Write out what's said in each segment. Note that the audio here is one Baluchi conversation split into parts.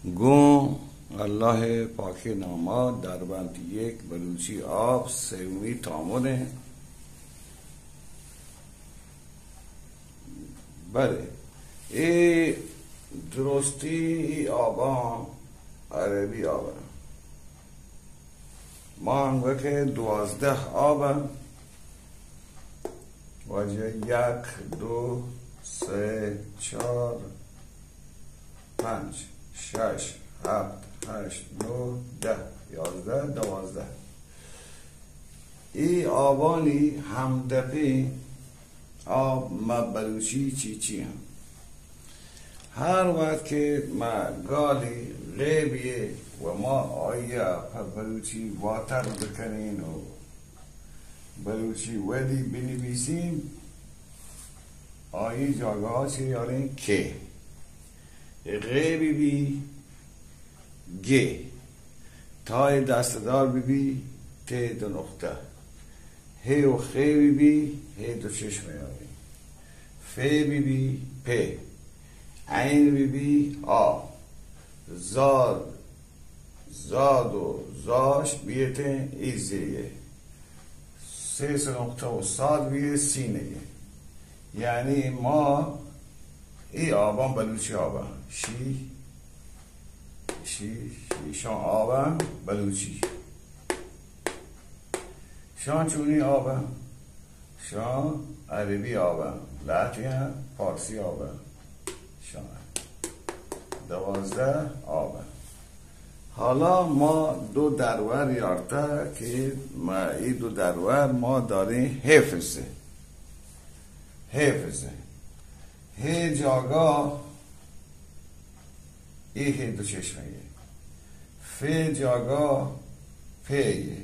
گوں اللہ پاکیں ناما دربند یک بلوچی آپ سیومی تامر ایں۔ بلے اے درستی ای آباں عربی آباں۔ ما انگت کہ دوازدہ آب انت۔ واجہ یک، دو، سئے، چار، پنچ، شش، ہپت، ہشت، نو، دہ، یازدہ، دوازدہ۔ اے آبانی ہمدپیں آب ماں بلوچی چی چی انت؟ ہر وقت کہ ما گالی غیبی و ما آئی ء پہ بلوچی واتر بکنین و بلوچی ودی بنویسین، آئی جاگہ چی یارین کہ غیبی بی، گے، تائے دستدار ببی، تے دو نقطہ، ہے و خے ببی، ہے دو چشم یاری، فے ببی، پے، عین ببی، آ، زاد، زاد و زاش بیتیں، ای زیے۔ سے سے نقطہ و ساد بیے، سینہ یے۔ یعنی ما ای آباں بلوچی آباں۔ شی، شی، شی، شان آباں بلوچی۔ شان چونی آباں؟ شان عربی آباں، لہتیاں فارسی آباں۔ شان دوازدہ آباں۔ حالا ما دو درور یارتا کہ ما ای دو درور ما داریں حفظ۔ حفظ۔ ہے جاگہ، ای ہے دو چشمہ یے۔ فے جاگہ، پے یے۔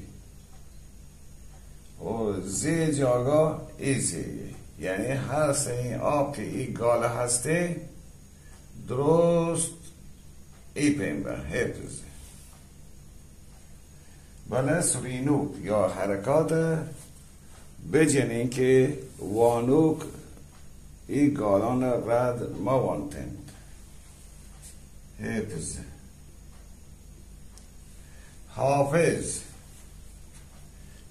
و زے جاگہ، ای زے یے۔ یعنی ہر سئیں آپ کہ ای گال ہستے، درست ای پیم بہ حفظ۔ بلے سرینوک یا حرکات بجنین کہ وانوک ای گالان رد مہ وانتنت۔ حفظ۔ حافظ۔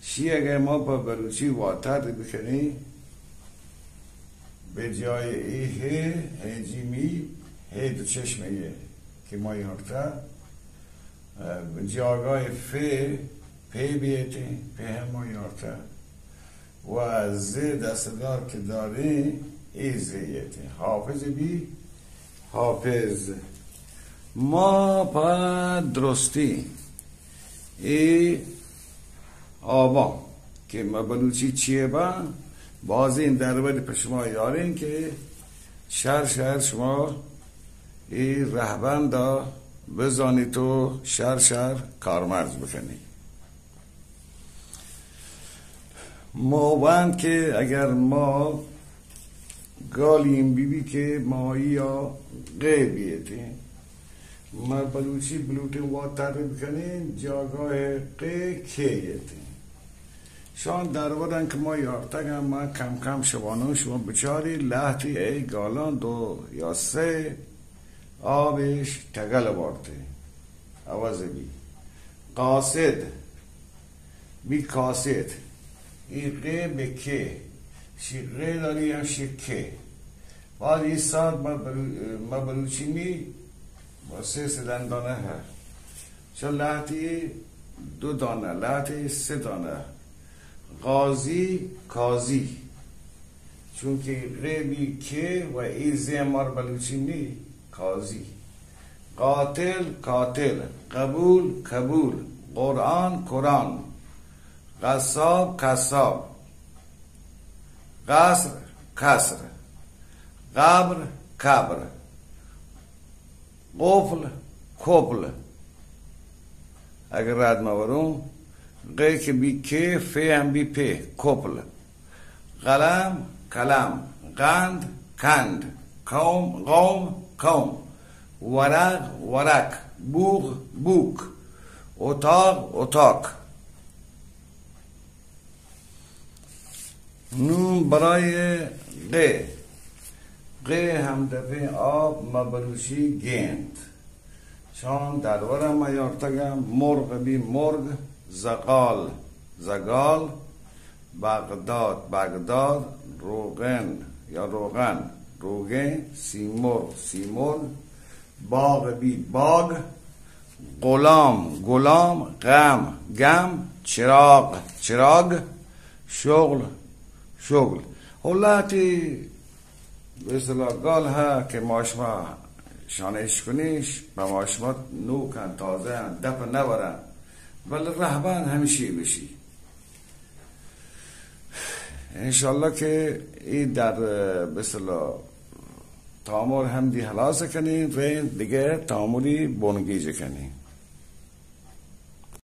شی اگہ ما پہ بلوچی واتر بکنیں، بہ جای ای ہے، ہے جیمی، ہے دو چشم یے کہ ما یارتا، جاگہ فے، پے بیتیں، پے ہم ما یارتا۔ و زے دستدار کہ داریں، ای زے یتیں۔ حافظ بی، حافظ۔ ما پہ درستی اے آباں کہ ما بلوچی چیے با، بازیں درور پہ شما یاریں کہ شر شر شما اے رہبند ء بزانیت و شر شر کارمرز بکنیت۔ ما وان کہ اگر ما گالیم بی بی کہ ما آئی ء غیب بیتیں، ما بلوچی بلوٹیں واتر بکنیں، جاگاہ قے کھے یتیں۔ شان درورن کہ ما یارتگن، ما کم کم شوانوں شما بچاری لہتی اے گالان دو یا سے آبش ٹگل وارتے۔ عوض بی۔ قاصد۔ بی قاصد۔ ای قے بہ کے۔ شی قے داری ہم شی کے۔ باز ای سات ما بلو-، ما بلوچی نی، با سے سے دندانہ ہے۔ چہ لہتی دو دانہ، لہتی سے دانہ۔ غازی، قاضی۔ چونکہ غیبی کے و ای زی مار بلوچی نی، قاضی۔ قاتل، قاتل۔ قبول، قبول۔ قرآن، قرآن۔ قصاب، قصاب۔ قصر، قصر۔ قبر، قبر۔ قفل، کپل۔ اگر رد موروں، غے کہ بی کے، فے ہم بی پے، کپل۔ قلم، قلم۔ قند، قند۔ قوم، قوم، قوم۔ ورق، ورق۔ بوغ، بوک۔ اتاق، اتاق۔ نوں برای غے۔ غے ہمدپیں آپ مہ بلوچی گینت۔ شان درور ءَ ما یارتگ ءَ، مرغ بی مرگ، زغال، زگال، بغداد، بغداد، روغن یا روغن، روگن، سیمرغ، سیمرغ، باغ بی باگ، غلام، گلام، غم، گم، چراغ، چراگ، شغل، شغل. و لہتی به اصطلاح گال ها که ما شما شانش کنیش، به ما شما نوکن، تازه ان، دپ نورن، بل رهبان همیشی بشی. انشاءالله که ای در، به اصطلاح، تامر هم دی خلاص کنی، رین دیگه تامری بنگیج کنی.